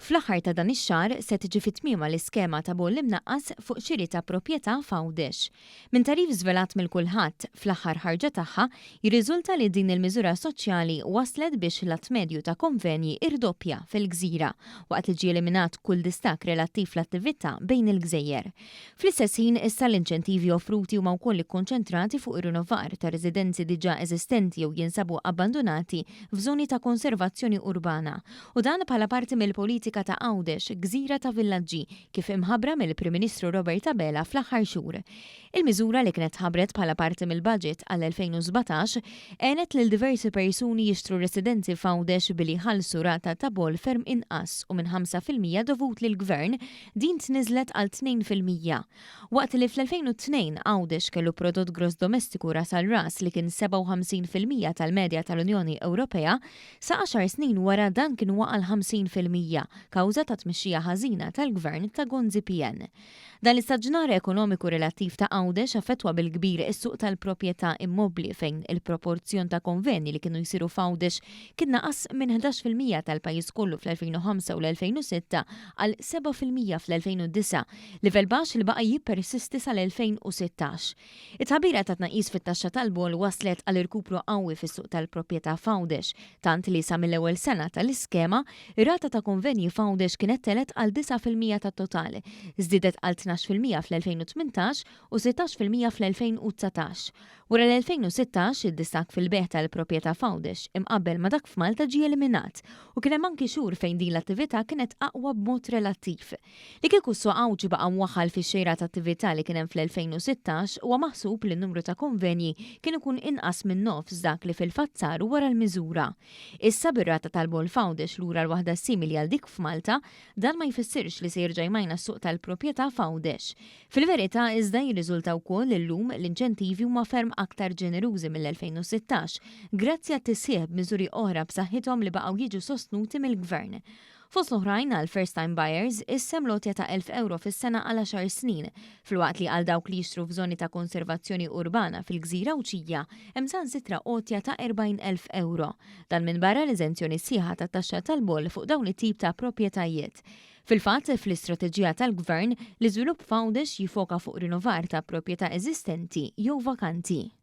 Fl-aħħar ta' dan ix-xahar se tiġi fi tmiemha l-iskema ta' boll imnaqqas fuq xiri ta' proprjetà f'Għawdex. Minn tagħrif żvelat mill-Kulħadd fl-aħħar ħarġa tagħha, jirriżulta li din il-miżura soċjali wasslet biex l-għadd medju ta' konvenji irdoppja fil-gżira, waqt li ġie eliminat kull distakk relattiv fl-attività bejn il-gżejjer. Fl-istess ħin, issa l-inċentivi offruti huma wkoll ikkonċentrati fuq ir-rinnovar ta' residenzi diġà eżistenti jew jinsabu abbandunati f'żoni ta' konservazzjoni urbana, u dan bħala parti mill-politika ta' Għawdex, gżira ta' villaġġi, kif imħabbra mill-Prim Ministru Robert Abela fl-aħħar xhur. Il-miżura li kienet tħabbret bħala parti mill-budget għall-2017 għenet lil diversi persuni jixtru residenzi f'Għawdex billi jħallsu rata ta' boll ferm inqas u minn 5% dovut lill-Gvern din tniżżlet għal 2%. Waqt li fl-2002 Għawdex kellu prodott gross domestiku ras għal ras li kien 57% tal-medja tal-Unjoni Ewropea, sa għaxar snin wara dan kien waqa' għal 50% kawża ta' tmexxija ħażina tal-Gvern ta' Gonzi PN. Dan l-istaġnar ekonomiku relattiv ta' Għawdex affettwa bil-kbir is-suq tal-proprjetà immobbli fejn il-proporzjon ta' konvenji li kienu jsiru f'Għawdex kien naqas minn 11% tal-pajjiż kollu fl-2005 u l-2006 għal 7% fl-2009, livell baxx li baqa' jippersisti sal-2016. It-tħabbira ta' tnaqqis fit-taxxa tal-boll wasslet għal irkupru qawwi fis-suq tal-proprjetà f'Għawdex, tant li sa mill-ewwel sena tal-iskema, ir-rata ta' konvenji f'Għawdex kienet telgħet għal 9% tat-total, żdiedet għal 12% fl-2018 u 16% fl-2019. Wara l-2016, id-distakk fil-bejgħ tal-proprjetà f'Għawdex imqabbel ma' dak f'Malta ġie eliminat u kien hemm anki xhur fejn din l-attività kienet aqwa b'mod relattiv. Li kieku s-suq Għawdxi baqa' mwaħħal fix-xejra ta' attività li kien hemm fl-2016, huwa maħsub li n-numru ta' konvenji kien ikun inqas minn nofs dak li fil-fatt saru wara l-miżura. Issa bir-rata tal-boll f'Għawdex lura għal waħda simili għal dik f'Malta, dan ma jfissirx li se jerġa' jmajna s-suq tal-proprjetà f'Għawdex. Fil-verità iżda jirriżulta wkoll li llum l-inċentivi huma ferm aktar ġenerużi mill-2016, grazzi għat-tisħiħ b'miżuri oħra b'saħħithom li baqgħu jiġu sostnuti mill-Gvern. Fost l-oħrajn, għal first time buyers, issem l-għotja ta' €1,000 fis-sena għal għaxar snin, filwaqt li għal dawk li jixtru f'żoni ta' konservazzjoni urbana fil-gżira Għawdxija hemm saħansitra għotja ta' €40,000. Dan minbarra l-eżenzjoni sħiħa tat-taxxa tal-boll fuq dawn it-tip ta' proprjetajiet. Fil-fatt, fl-istrateġija tal-Gvern, l-iżvilupp f'Għawdex jiffoka fuq rinnovar ta' proprjetà eżistenti jew vakanti.